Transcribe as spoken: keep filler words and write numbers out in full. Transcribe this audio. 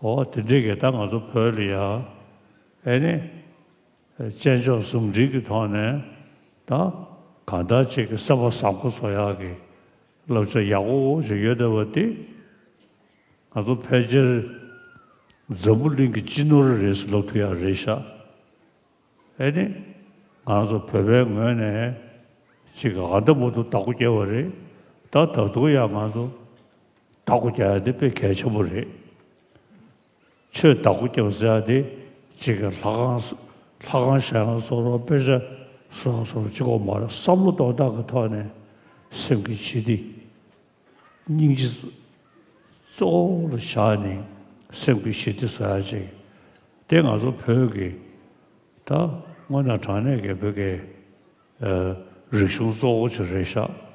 འོ་དེ་འདྲས་ཀྱི་ད་ང་ཚོ་བོད་ལ་ཡ་ཨེ་ནི་དཔྱད་འཇོག་ཟུང་འབྲེལ་གྱི་ཐོག་ནས་ད་གང་ལྟར་ཅིག་གི་སེམས་པ་བཟང་པོ་བཟོ་ཡག་གི་བསླབ་བྱ་ཡག་པོ་ཅིག་ཡོད་བསྡད་པ་དེ། ང་ཚོ་ཕལ་ཆེར་འཛམ་བུ་གླིང་གི་སྤྱི་ནོར་རེད་ཟེར་ལབ་ཐུབ་ཡག་རེད་ཤག་ཨེ་ནི། ང་ཚོ་བོད་པའི་ངོས་ནས་ཅིག་ཨ་འདྲ་མོ་འདུག་བདག་པོ་རྒྱག་པ་རེད། ད་ད་དུང་ཡང་ང་ཚོ་བདག་པོ་རྒྱག་ཡ་དེ་དཔེ་གལ་ཆེན་པོ་རེད། ཆོས་བདག་པོ་རྒྱག་ཟེར་ཡ་དེ་ཅིག་ལྷ་ཁང་ལྷ་ཁང་བཞེངས་ཡ་བཟོ་འདྲ། དཔེ་ཆ་བཟོ་ཡ་བཟོ་འདྲ་ཅིག་གོ་མ་རེད། བསམ་བློ་གཏོང་སྟངས་ཀྱི་ཐོག་ནས་སེམས་ཀྱི་ཞི་བདེ། སྙིང་རྗེ་གཙོ་བོ་ལ་བཞག་ནས་སེམས་ཀྱི་ཞི་བདེ་བཟོ་ཡ་ཅིག་དེ་ང་ཚོ་བོད་ཀྱི་ད་དངོས་གནས་དྲང་གནས་ཀྱི་བོད་ཀྱི་ཨ་རིག་གཞུང་གཙོ་བོ་ཅིག་རེད་ཤག